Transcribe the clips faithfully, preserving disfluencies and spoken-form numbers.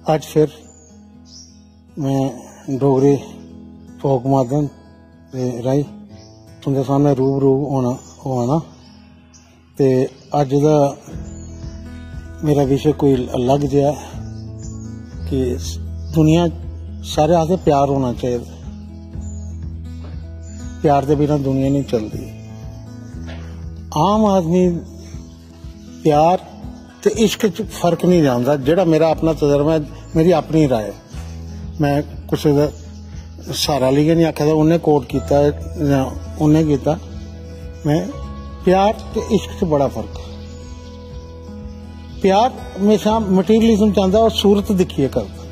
अज्ज फिर मैं डोगरी फोक माध्यम दे राही तुंदे सामने रूबरू होना, होआ ना। ते अज्ज दा मेरा विशे कोई अलग जेहा कि दुनिया, सारे आखदे प्यार होना चाहिदा, प्यार दे बिना दुनिया नहीं चलदी। आम आदमी प्यार ते इश्क च फर्क नहीं जानदा। जेह्ड़ा मेरा अपना तजर्बा ऐ, मेरी अपनी राय ऐ, मैं कुसै दा स्हारा लेइयै नहीं आखा दा, उन्नै कोट कीता जां उन्नै कीता। मैं प्यार ते इश्क च बड़ा फर्क ऐ। प्यार म्हेशां मटीरियलिज्म च आंदा, ओह् सूरत दिक्खियै करदा।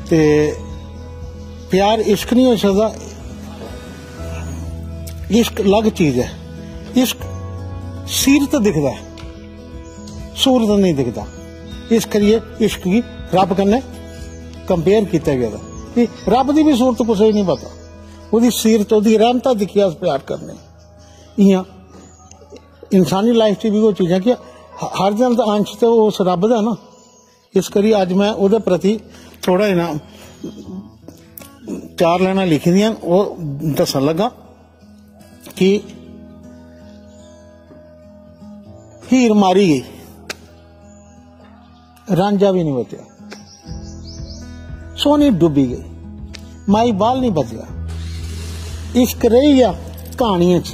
ते प्यार इश्क नहीं होई सकदा। इश्क अलग चीज ऐ। इश्क सीरत दिखदा ऐ, सूरत नहीं दिखदा। इस करियै इश्क गी रब कन्नै कंपेयर कीता गेदा कि रब दी बी सूरत कुसै गी नहीं पता। ओह्दी सीरत, ओह्दी रहमता दिक्खियै अस प्यार करने। इ'यां इंसानी लाइफ च बी ओह् चीजां कि ह-, हर जन दा अंश ते उस रब दा ना। इस करी अज्ज मैं ओह्दे प्रति थोड़ा इना चार लाइनां लिखी दियां न, ओह् दस्सन लगा कि हीर मारी गई, रांझा भी नहीं बचेआ, सोनी डुब्बी गई, माई बाल नहीं बचेआ, इश्क रेही गेआ क्हानियें च।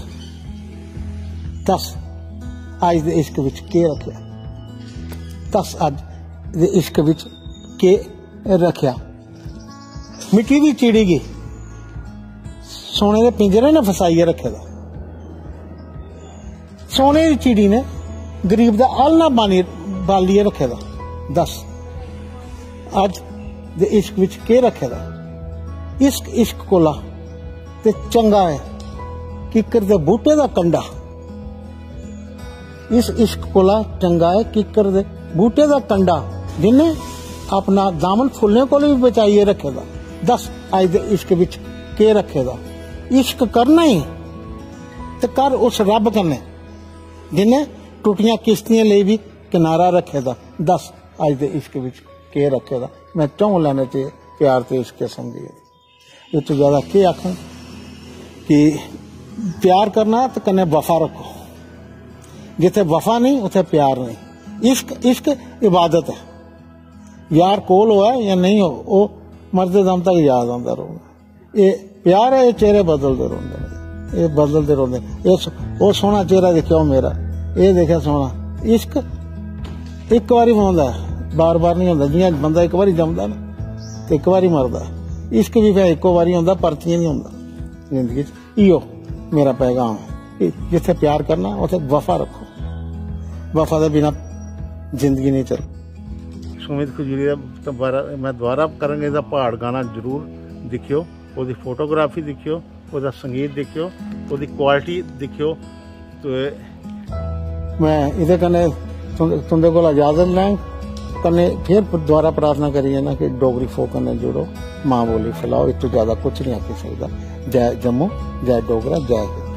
दस, अज्ज दे इश्क बिच केह् रखेआ? दस, अज्ज दे इश्क बिच केह् रखेआ? मिट्टी दी चिड़ी गी सोने दे पिंजरे ने फसाइयै रखे दा। सोने दी चिड़ी ने गरीब दा आलना बानी, बालियै रखे दा। दस, अज्ज दे इश्क बिच केह् रखे दा? इश्क, इश्क कोला ते चंगा ऐ किक्कर दे बूटे दा कंडा। इस इश्क कोला चंगा ऐ किक्कर दे बूटे दा कंडा, जिन्ने अपना दामन फुल्लें कोल भी बचाइयै रखे दा। दस, अज्ज दे इश्क बिच केह् रखे दा? इश्क करना ही ते कर उस रब कन्नै, जिन्ने टुटियां किश्तियें लेई भी किनारा रखे दा। दस, अज्ज दे इश्क बिच केह् रखे दा? मैं चौं लाइनें च प्यार ते इश्क समझी गेदा। इस तो ज्यादा केह् आखां कि प्यार करना ते कन्नै वफा रखो। जित्थै वफा नहीं, उत्थै प्यार नहीं। इश्क, इश्क इबादत ऐ। यार कोल होऐ या नहीं हो, ओह् मरदे दम तक याद आंदा रौह्ना। एह् प्यार ऐ, एह् चेहरे बदलदे रौंह्दे न, एह् बदलदे रौंह्दे न। एह् स-, ओह् सोह्ना चेहरा दिक्खेआ, ओह् मेरा, एह् दिक्खेआ सोह्ना। इश्क इक बारी पौंदा ऐ, बार बार नहीं होंदा। जियां बंदा इक बारी जमदा ना ते इक बारी मरदा, इश्क भी फिर इक्को बारी होंदा, परतियै नहीं होंदा जिंदगी च। इयो मेरा पैगाम ऐ कि जित्थै प्यार करना, उत्थै वफा रखो। वफा दे बिना जिंदगी नहीं चलदी। सुमित खजूरिया दा दोबारा, मैं दोबारा करांगा, एह्दा प्हाड़ गाना जरूर दिक्खेओ, ओह्दी फोटोग्राफी दिक्खेओ, ओह्दा संगीत दिक्खेओ, ओह्दी क्वालिटी दिक्खेओ। ते मैं एह्दे कन्नै तुं-, तुं'दे कोला इजाजत लैंग, कन्नै फिर दोबारा प्रार्थना करियै ना कि डोगरी फोक कन्नै जुड़ो, मां बोली फैलाओ। इस तो ज्यादा कुछ नहीं आखी सकदा। जय जम्मू, जय डोगरा, जय हिंद।